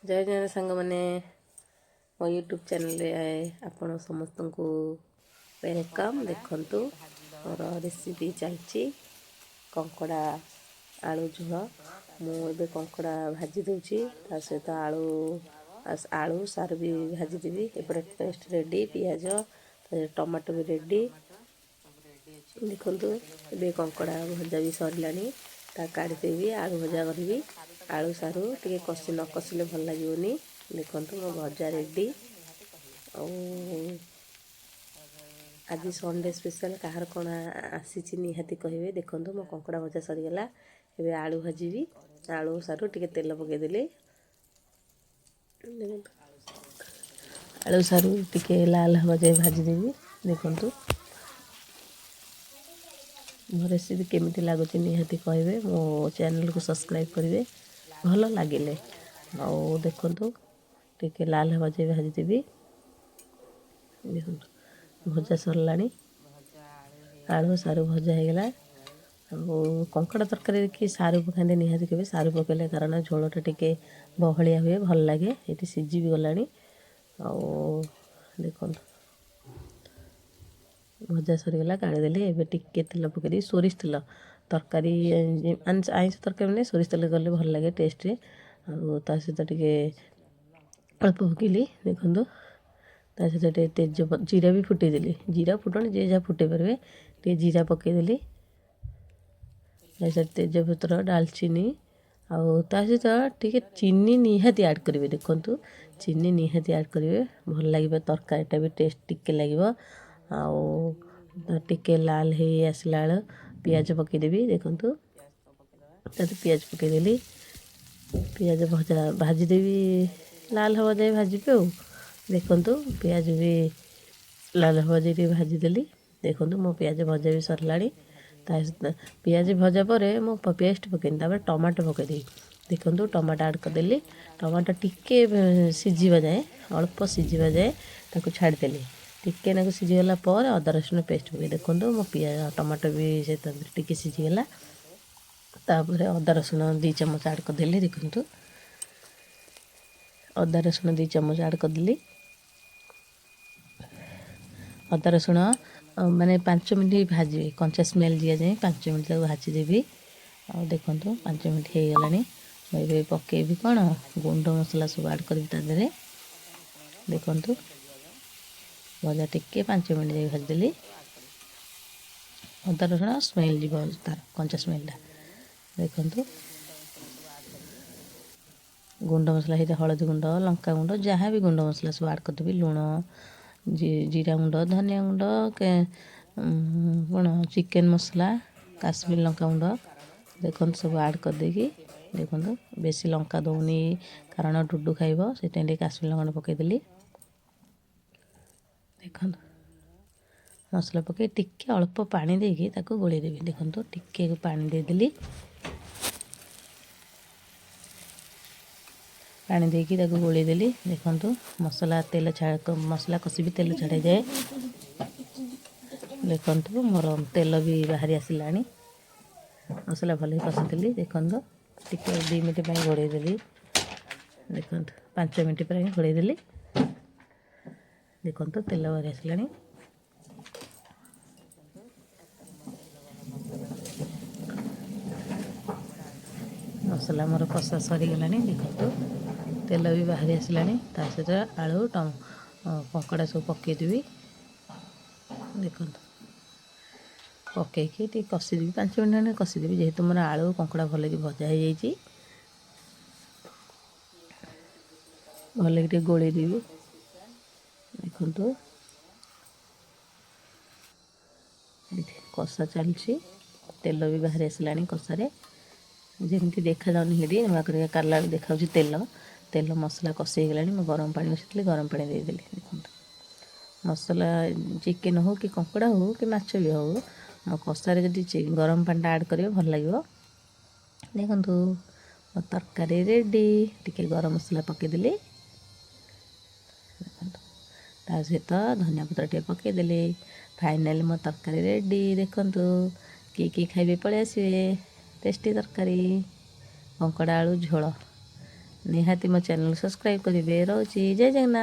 ଜୟ ଜଗନ୍ନାଥ ସାଙ୍ଗମାନେ, ମୋ ୟୁଟ୍ୟୁବ୍ ଚ୍ୟାନେଲରେ ଆପଣ ସମସ୍ତଙ୍କୁ welcome. କଙ୍କଡ଼ା ଦେଖନ୍ତୁ, ଟିକେ ଭାଜିଦେବା। ମୋର ରେସିପି ଚାଲିଛି କଙ୍କଡ଼ା ଆଳୁ ଝୋଳ। ଝୋଳ ତା ମୁଁ ଦେହରେ ଏବେ କଙ୍କଡ଼ା ଭାଜି ଦେଉଛି, ଆଳୁ ତା ସହିତ ସାରୁ ଆଳୁ ଭଜା ହେବ। ଆଳୁ ସାରୁ ବି ଟିକେ ଅଦା ରସୁଣ ଭାଜିଦେବି। ଏପଟେ ପେଷ୍ଟ, ତା ପେଷ୍ଟ ସହିତ ରେଡ଼ି, ପିଆଜ, ପିଆଜ, ଟମାଟୋ ତା ବି ସହିତ ରେଡ଼ି। ଟମାଟୋ ସବୁ ରେଡ଼ି ଅଛି। ଦେଖନ୍ତୁ, କଙ୍କଡ଼ା ଟିକେ ଏବେ ଭାଜିଦେବା। କଙ୍କଡ଼ା ଭଜା ବି ସରିଲାଣି, ତା ଆଳୁ କାଢ଼ିଦେବି, ଆଳୁ ଭଜା ସାରୁ କରିବି। ପକାଇବା। ସାରୁଟା ଆଳୁ ପକାଇଲେ ସାରୁ କଙ୍କଡ଼ାଟା ଟିକେ ବଢ଼ିଆ କଷି ନ ବଢ଼ିଆ ଲାଗେ କଷିଲେ ଭଲ ଟେଷ୍ଟ। ଲାଗିବନି। ଦେଖନ୍ତୁ, କିଏ ମୋ କଙ୍କଡ଼ା ଭଜା ସାରୁ ରେଡ଼ି। ପକାନ୍ତି ନିହାତି କହିବେ। ଆଉ ସାର ଆଜି ପକାଇବା। ସଣ୍ଡେ ସ୍ପେଶାଲ୍ କାହାର କ'ଣ ଆସିଛି ନିହାତି କହିବେ। ଦେଖନ୍ତୁ, ମୋ କଙ୍କଡ଼ା ଭଜା ସରିଗଲା, ଏବେ ଆଳୁ ଭାଜିବି। କଡ଼େଇରେ ଆଳୁ ଟିକେ ସାରୁ ତେଲ ଟିକେ ତେଲ ପକାଇଦେଲି। ପକାଇଦେଲି। ଦେଖନ୍ତୁ, ଆଳୁ ସାରୁ ପକାଇଦେବା। ଆଳୁ ସାରୁ ଟିକେ ଲାଲ ହେବା ଯାଏ ଭାଜିଦେବି। ଦେଖନ୍ତୁ, ମୋ ରେସିପି କେମିତି ଲାଗୁଛି ନିହାତି କହିବେ। ମୋ ଚ୍ୟାନେଲକୁ ଭାଜି ସବସ୍କ୍ରାଇବ୍ ଦେଇକି କରିବେ ଲାଲ ଭଲ ଟିକେ ଲାଗିଲେ। ହେଇଯିବ ତାକୁ କାଢ଼ିଦେବା। ଆଉ ଦେଖନ୍ତୁ, ଟିକେ ଲାଲ ହେବା ଯାଏ ଭାଜିଦେବି। ଦେଖନ୍ତୁ, ଦେଖନ୍ତୁ, ଭଜା ସରିଲାଣି। ଭଜା ଆଳୁ ଆଳୁ ହେଇଗଲାଣି। ସାରୁ ଭଜା ହେଇଗଲା। ଆଳୁ ଆଉ କଙ୍କଡ଼ା ତରକାରୀରେ କିଏ ସାରୁ ପକାନ୍ତି ନିହାତି କେବେ ସାରୁ ପକାଇଲେ, କାରଣ ଝୋଳଟା ଟିକେ ସାରୁ ହେଇଗଲାଣି। ବହଳିଆ ହୁଏ, ଭଲ ଲାଗେ। ଏଠି ସିଝି ବି ଗଲାଣି। ଆଉ ଦେଖନ୍ତୁ, ଭଜା ସରିଗଲା, କାଢ଼ିଦେଲି। ଏବେ ଟିକେ ତେଲ ପକାଇଦେବି, ସୋରିଷ ତେଲ। ତରକାରୀ ସୋରିଷ ତେଲ ପକାଇବା। ଆଇଁଷ ତରକାରୀ ମାନେ ସୋରିଷ ତେଲ କଲେ ଭଲ ଲାଗେ ଟେଷ୍ଟରେ। ଆଉ ତା ସହିତ ଟିକେ ଅଳ୍ପ ପକାଇଲି। ଦେଖନ୍ତୁ, ତା ସହିତ ଟିକେ ତେଜ ଜିରା ବି ଫୁଟେଇଦେଲି। ଜିରା ଫୁଟଣ ଯିଏ ଯାହା ଫୁଟେଇ ପାରିବେ। ଟିକେ ଜିରା ପକାଇଦେଲି, ତା ସହିତ ତେଜପତ୍ର, ଡାଲଚିନି, ଆଉ ତା ସହିତ ଟିକେ ଚିନି ନିହାତି ଆଡ଼୍ କରିବେ। ଦେଖନ୍ତୁ, ଚିନି ନିହାତି ଆଡ଼୍ କରିବେ, ଭଲ ଲାଗିବ, ତରକାରୀଟା ବି ଟେଷ୍ଟ ଟିକେ ଲାଗିବ। ଆଉ ଟିକେ ଲାଲ ହେଇ ଆସିଲା ବେଳ ପିଆଜ ପକାଇଦେବି। ଦେଖନ୍ତୁ, ପିଆଜ ତ ପକାଇଦେବା। ତାରେ ପିଆଜ ପକାଇଦେଲି। ପିଆଜ ଭଜା ଭାଜିଦେବି, ପିଆଜ ଟିକେ ଲାଲ ଲାଲ ହେବା ହେଇଗଲେ ଯାଏ ଭାଜିବି। ଆଉ ଦେଖନ୍ତୁ, ପିଆଜ ବି ଲାଲ ହେବା ଯାଏ ଟିକେ ଭାଜିଦେଲି। ଦେଖନ୍ତୁ, ମୋ ପିଆଜ ଭଜା ବି ପିଆଜ ସରିଲାଣି। ଟିକେ ଭାଜି ତା ହେଇଗଲେ ସହିତ ପିଆଜ ଭଜା ପରେ ମୁଁ ପେଷ୍ଟ ପକାଇନି, ତାପରେ ଟମାଟୋ ପକାଇଦେବି। ଦେଖନ୍ତୁ, ପେଷ୍ଟ ଟମାଟୋ ଆଡ଼୍ ପକାଇବା। କରିଦେଲି। ଟମାଟୋ ଟିକେ ସିଝିବା ଟମାଟୋ ଯାଏଁ, ପକାଇଲେ ଅଳ୍ପ ସିଝିବା ଯାଏଁ ତାକୁ ଛାଡ଼ିଦେଲି। ଟିକେ ନାକୁ ସିଝିଗଲା ପରେ ଅଦା ରସୁଣ ପେଷ୍ଟ ପକାଇ। ଦେଖନ୍ତୁ, ମୋ ପିଆଜ ଟମାଟୋ ବି ସେ ଟିକେ ସିଝିଗଲା। ଅଦା ରସୁଣ ପେଷ୍ଟ। ତାପରେ ଅଦା ରସୁଣ 2 ଚାମଚ ଆଡ଼୍ କରିଦେଲି। ଦେଖନ୍ତୁ, ଅଦା ରସୁଣ 2 ଚାମଚ ଆଡ଼୍ କରିଦେଲି। ଅଦା ରସୁଣ ମାନେ 5 ମିନିଟ୍ ଭାଜିବି, କଞ୍ଚା ସ୍ମେଲ୍ ଯିବା ଯାଏଁ 5 ମିନିଟ୍ ତାକୁ ଭାଜିଦେବି। ଆଉ ଦେଖନ୍ତୁ, 5 ମିନିଟ୍ ହେଇଗଲାଣି। ମୁଁ ଏବେ ପକାଇବି କ'ଣ, ଗୁଣ୍ଡ ମସଲା ସବୁ ଆଡ଼୍ କରିବି ତା ଦେହରେ। ଅଦା ରସୁଣର କଞ୍ଚା ଦେଖନ୍ତୁ, ସ୍ମେଲ୍ଟା ଯିବା ଯାଏଁ ଭଜା ଟିକେ 5 ମିନିଟ୍ ଯାଇ ତାପରେ ଭାଜିଦେଲି। ମସଲା ସବୁ ଆଡ଼୍ କରିବି। ଅଦା ରସୁଣ ସ୍ମେଲ୍ ଯିବ ତାର କଞ୍ଚା 5 ମିନିଟ୍ ସ୍ମେଲ୍ଟା। ହେଇଗଲାଣି। ଦେଖନ୍ତୁ, ଏବେ ଗୁଣ୍ଡ ମସଲା ସବୁ ଆଡ଼୍ କରିବି। ଗୁଣ୍ଡ ମସଲା ହେଇଥାଏ ହଳଦୀ ଗୁଣ୍ଡ, ଲଙ୍କା ଗୁଣ୍ଡ, ଯାହା ବି ଗୁଣ୍ଡ ମସଲା ସବୁ ଆଡ଼୍ କରିଦେବି। ଲୁଣ, ଜିରା ଗୁଣ୍ଡ, ଧନିଆ ଗୁଣ୍ଡ, କ'ଣ ଚିକେନ୍ ମସଲା, କାଶ୍ମୀର ଲଙ୍କା ଲଙ୍କା ଗୁଣ୍ଡ। ପକାଇବି, କାରଣ ଡୁଡ଼ୁ ଦେଖନ୍ତୁ, ସବୁ ଖାଇବ ଆଡ଼୍ କରିଦେଇକି। ସେଥିପାଇଁ ଦେଖନ୍ତୁ, ବେଶୀ ଲଙ୍କା ଦେଉନି, କାଶ୍ମୀର ଲଙ୍କା ଗୁଣ୍ଡ। କାରଣ ଡୁଡ଼ୁ ଖାଇବ, ସେଥିପାଇଁ ଟିକେ କାଶ୍ମୀର ଲଙ୍କା ଗୁଣ୍ଡ ପକାଇଦେଲି। ଦେଖନ୍ତୁ, ମସଲା ପକାଇ ଟିକେ ଅଳ୍ପ ପାଣି ଦେଇକି ତାକୁ ଗୋଳେଇ ଦେବି। ଦେଖନ୍ତୁ, ଟିକେ ପାଣି ଦେଇଦେଲି। ପାଣି ଦେଇକି ତାକୁ ଗୋଳେଇ ଦେଲି। ଦେଖନ୍ତୁ, ମସଲା ତେଲ ମସଲା କଷି ବି ତେଲ ଛାଡ଼ିଯାଏ। କଷିଦେବି। ଦେଖନ୍ତୁ, ମୋର ତେଲ ବି ବାହାରି ଆସିଲାଣି। ମସଲା ଭଲକି କଷିଦେଲି। ଦେଖନ୍ତୁ, ଟିକେ 2 ମିନିଟ୍ ପାଇଁ ଘୋଡ଼େଇ ଦେଲି। ଦେଖନ୍ତୁ, 5 ମିନିଟ୍ ପାଇଁ ଘୋଡ଼େଇ ଦେଲି। ଦେଖନ୍ତୁ, ତେଲ ବାହାରି ଆସିଲାଣି। ଦେଖନ୍ତୁ, ମୋ ତେଲ ମସଲାରୁ ତେଲ ବାହାରି ଆସିଲାଣି। ଏବେ କଙ୍କଡ଼ା ଆଡ଼୍ କରିବି। ମସଲା ମୋର କଷା ସରିଗଲାଣି। ଦେଖନ୍ତୁ, ତେଲ ବି ବାହାରି ଆସିଲାଣି। ତା ସହିତ ଆଳୁ କଙ୍କଡ଼ା ସବୁ ପକାଇଦେବି। ଦେଖନ୍ତୁ, ପକାଇକି ଟିକେ କଷିଦେବି, 5 ମିନିଟ୍ ଖଣ୍ଡେ କଷିଦେବି, ଯେହେତୁ ମୋର ଆଳୁ କଙ୍କଡ଼ା ଭଲକି ଭଜା ହେଇଯାଇଛି। କିଏ ଖାଇବେ ଭଲକି ଟିକେ ଗୋଳେଇ ଦେବି। ସଣ୍ଡେ ସ୍ପେଶାଲ୍ ଦେଖନ୍ତୁ, କଙ୍କଡ଼ା ଆଳୁ ଝୋଳ। ଏଠି କଷା ଚାଲିଛି। ଦେଖନ୍ତୁ, କଙ୍କଡ଼ା ତେଲ ବି ବାହାରି କଷି ଆସିଲାଣି କଷାରେ। ଯେମିତି ଦେଖାଯାଉନି, ସେଠି ନୂଆ କରିକା କାଢ଼ିଲା ବେଳକୁ ଦେଖାଯାଉଛି ତେଲ ତେଲ। ମସଲା କଷି ହେଇଗଲାଣି। ମୁଁ ଗରମ ପାଣି ବସେଇଥିଲି, ଗରମ ପାଣି ଦେଇଦେଲି। ଦେଖନ୍ତୁ, ମସଲା ଚିକେନ୍ ହଉ କି କଙ୍କଡ଼ା ହଉ କି ମାଛ ବି ହଉ, ମୋ କଷାରେ ଯଦି ଗରମ ପାଣିଟା ଆଡ଼୍ କରିବେ ଭଲ ଲାଗିବ। ଦେଖନ୍ତୁ, ମୋ ତରକାରୀ ରେଡ଼ି। ଟିକେ ଗରମ ମସଲା ପକାଇଦେଲି। ଦେଖନ୍ତୁ, ତା ସହିତ ଧନିଆ ପତ୍ର ଟିକେ ପକାଇଦେଲି। ଫାଇନାଲି ମୋ ତରକାରୀ ରେଡ଼ି। ଦେଖନ୍ତୁ, କିଏ କିଏ ଖାଇବେ ପଳେଇ ଆସିବେ। ଟେଷ୍ଟି ତରକାରୀ କଙ୍କଡ଼ା ଆଳୁ ଝୋଳ। ନିହାତି ମୋ ଚ୍ୟାନେଲ୍ ସବସ୍କ୍ରାଇବ୍ କରିବେ। ରହୁଛି, ଜୟ ଜଗନ୍ନାଥ।